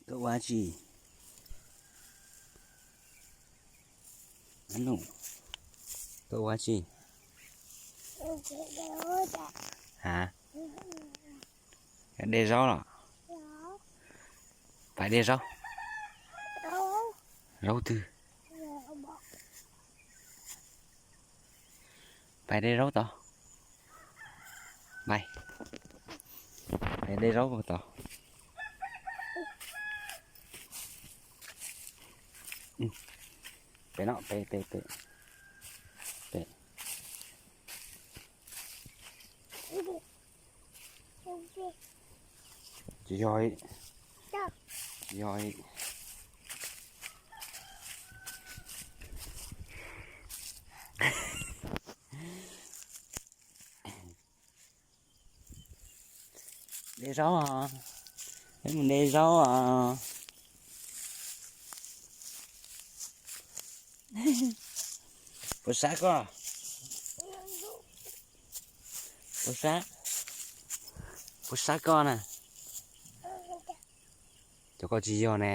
Koj ua tsi? Koj ua tsi? Ha? De zaub los? Pais de zaub. Zaub twg? Pais de zaub tod. Pais, pais de zaub tod. Pem no, pem, pem, pem, pem. Tsis yog, tsis yog. De zaub os, peb mus de zaub os. Puas sab koj? Puas sab? Puas sab koj na? Cov koj tsis yog ne.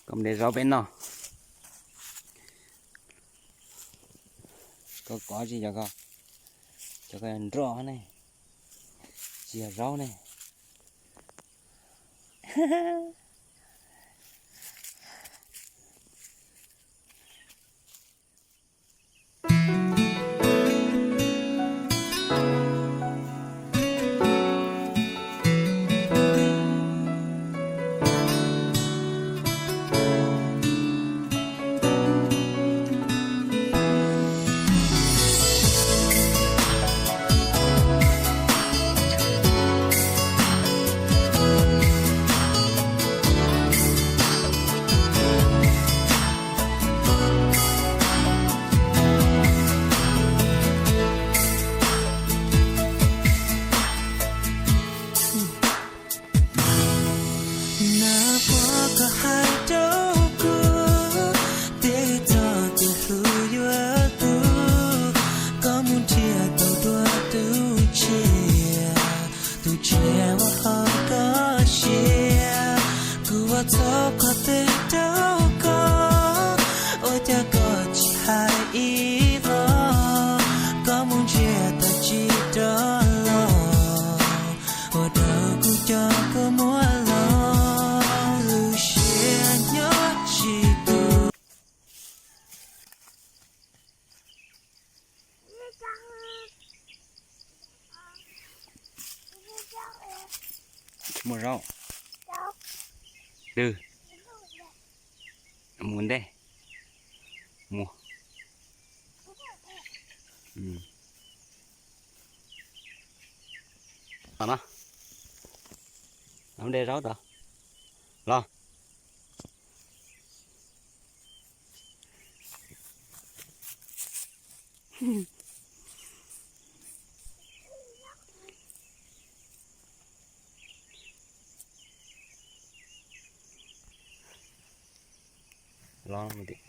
Koj mus de zaub peb noj. Koj kov tsis cov ko, cov ko yog nroj ne, tsis yog zaub ne. Na puas koj hais rau kuv, tej txoj kev hlub yuav tu, koj mus nrhiav tau dua tus tshiab, tus tshiab ua hauv koj siab. Kuv ua txhua qhov twg rau koj, ua cas koj tsis hais ib los? Koj mus nrhiav tau tsis rov los, ua rau kuv cov kua muag los, lub siab nyob tsis tus. Tsis muaj zaub. Twg? Mus ntej. Mus. Los no. Los de zaub tod. Los. Los mus tim.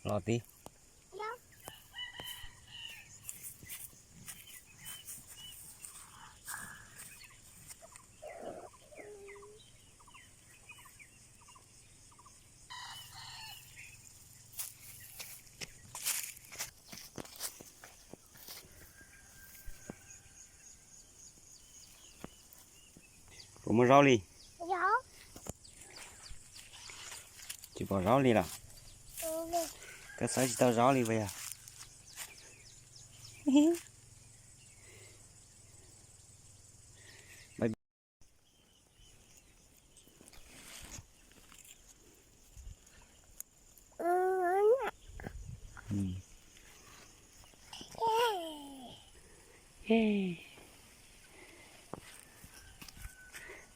Los tim. Puas muaj zaub li? Tsis pom zaub li los? Koj xaiv tsis tau zaub li puas yog?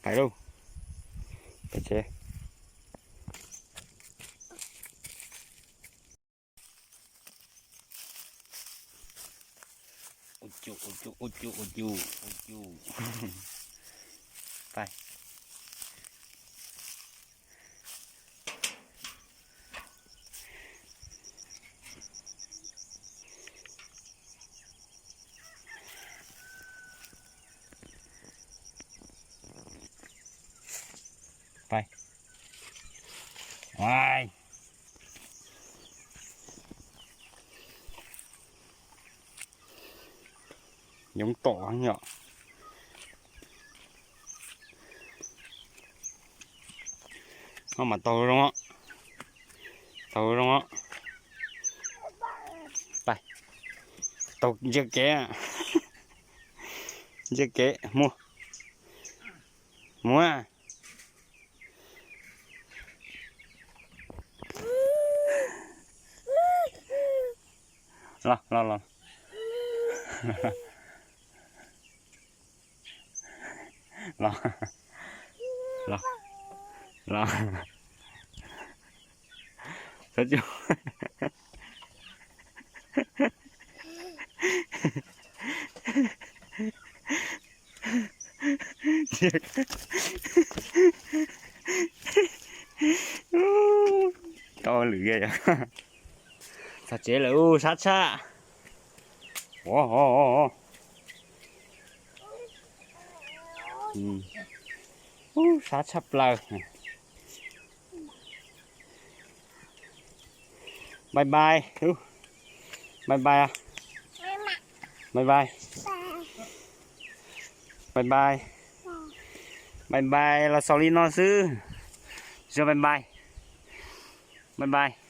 Pais lauj, pais tsev. cu, ua cu, ua cu, ua cu, ua cu. Pais. Pais. Ai. Yoov tom yom. Ho mas taug zoo, taug zoo. Pais, taug ntsia kev, ntsia kev mus, mus. Los, los, los. Los, los, los. Xav cu. Tau lwm yog txog tsev lawm, sab tshaj. Sab tshaj plaws. Bye bye. Bye bye. Bye bye. Bye bye. Bye bye, los xaus li no xwb. Tsis tau bye bye. Bye bye.